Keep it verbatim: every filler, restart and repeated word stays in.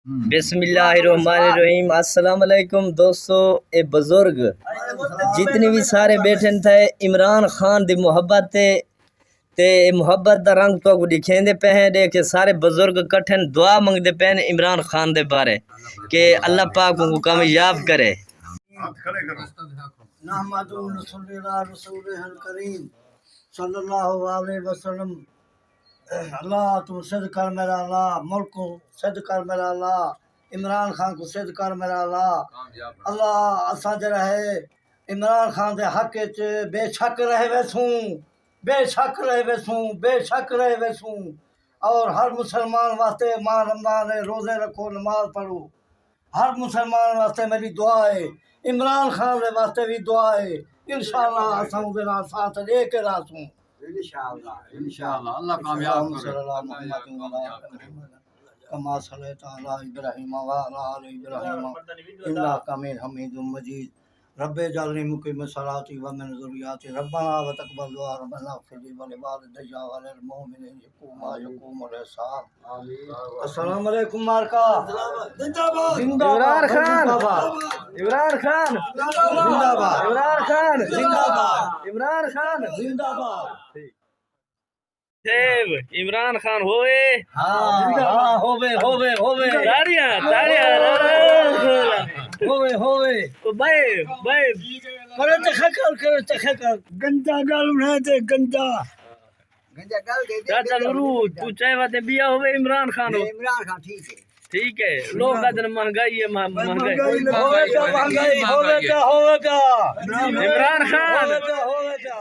بسم اللہ الرحمن الرحیم۔ السلام علیکم دوستو، اے بزرگ جتنے بھی سارے بیٹھے تھے، عمران خان دی محبت تے تے اے محبت دا رنگ تو کو دکھیندے پے ہیں۔ ݙیکھ کے سارے بزرگ کٹھن دعا منگدے پے ہیں عمران خان دے بارے کہ اللہ پاک کو کامیاب کرے۔ نحمد و نصلی علی رسولہ الکریم صلی اللہ علیہ وسلم۔ اللہ تو سدھ کر میرا اللہ، ملک کو سدھ کر میرا اللہ، عمران خان کو سدھ کر میرا اللہ۔ اللہ اساں جڑا ہے عمران خان دے حق وچ بے شک رہ ویسوں، بے شک رہ ویسوں، بے شک رہ ویسوں۔ اور ہر مسلمان واسطے ماہ رمضان ہے، روزے رکھو، نماز پڑھو۔ ہر مسلمان واسطے میری دعا ہے، عمران خان دے واسطے بھی دعا ہے۔ انشاءاللہ اساں اودے نال ساتھ ݙے کے رہسوں۔ انشاءاللہ، انشاءاللہ، اللہ کامیاب کرے۔ اللہم صلی علی محمد و علی آل محمد کما صلیت علی ابراہیم و علی آل ابراہیم انک حمید مجید۔ رب اجعلنی مقیم الصلاۃ و من ذریتی۔ ربنا وتقبل دعا۔ ربنا اغفر لی ولوالدی وللمؤمنین یوم یقوم الحساب۔ السلام علیکم مارکا۔ زندہ باد۔ زندہ باد۔ عمران خان۔ زندہ باد۔ عمران خان۔ زندہ باد۔ عمران خان۔ زندہ باد۔ عمران خان۔ زندہ باد۔ صاحب، عمران خان ہووے۔ ہاں، ہاں، ہووے، ہووے، ہووے۔ تاڑیاں، تاڑیاں۔ ہووے، ہووے۔ او بھائی، بھائی۔ کرو تے خکل، کرو تے خکل۔ گنجا ڳالھ اݨے تے گنجا۔ گنجا ڳالھ دے دے۔ چاچا نورو، توں چاہے واسطے ٻیا ہووے عمران خان ہو۔ عمران خان ٹھیک ہے۔ ٹھیک ہے، لوگ آہدن مہنگائی ہے، مہ-، مہنگائی۔ ہووے گا، مہنگائی، ہووے گا، ہووے گا۔ عمران خان۔ ہووے گا، ہووے گا۔